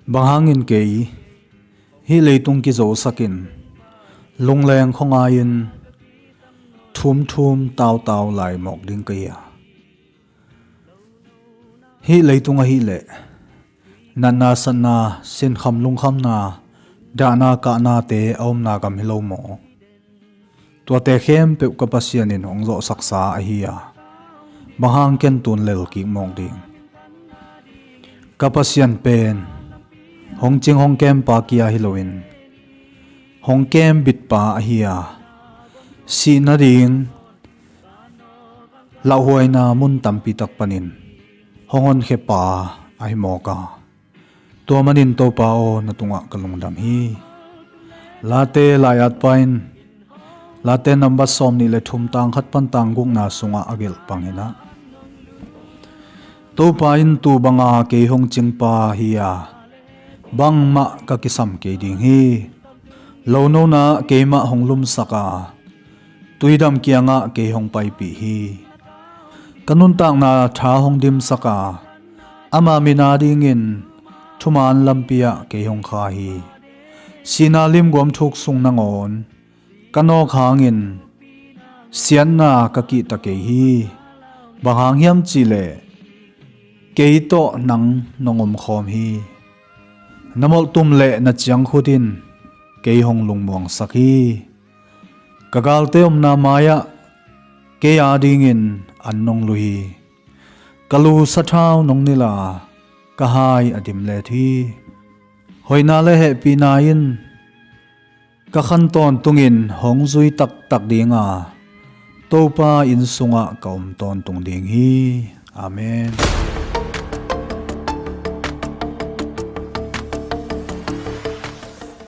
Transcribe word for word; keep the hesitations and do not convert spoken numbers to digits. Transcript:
Bang hangin kei hih leitung kizosakin lungleng khuangai-in thumthum tautau lai mawk ding ka hi a, hih leitung ahileh natna satna, sinkham lungkhamna, dahna kahnate a omna gam hi lo maw? Tuate khempeuh ka Pasian in hong zawhsaksa ahi a, bang hang ken tun lel kik mawk ding? Ka Pasian pen hong cing hong kempa kia hi loin hong kembitpa ahi a, sih nading lauhuaina mun tampi tak panin hong honkhia pa ahi mawk a, tua manin Topa aw, na tungah ka lungdam hi. Late lai-atpa in, Late nambat sawmnih le thum, tang khat pan tang gukna sungah a gelh bangin ah, Topa in tu banga kei hong cingpa hi a, bangmah ka kisam kei ding hi. Lonona keimah hong lumsak a, tuidam kiangah kei hong paipih hi. Ka nuntakna tha hong dimsak a, ama min adingin thuman lampi ah kei hong kha hi. Sihna limguam thuk sung nangawn ka nawk hangin siatna ka kihta kei hi. Bang hang hiam cihleh kei tawh nang nong omkhawm hi. Na molhtum le na ciangkhut in kei hong lungmuangsak hi. Ka galte omna mai-ah kei adingin an nong lui hi. Ka lu sathau nong nilh a, ka hai a dimlet hi. Hoihna le hehpihna in ka khan tawntungin hong zui taktak ding a, Topa inn sungah ka om tawntung ding hi. Amen.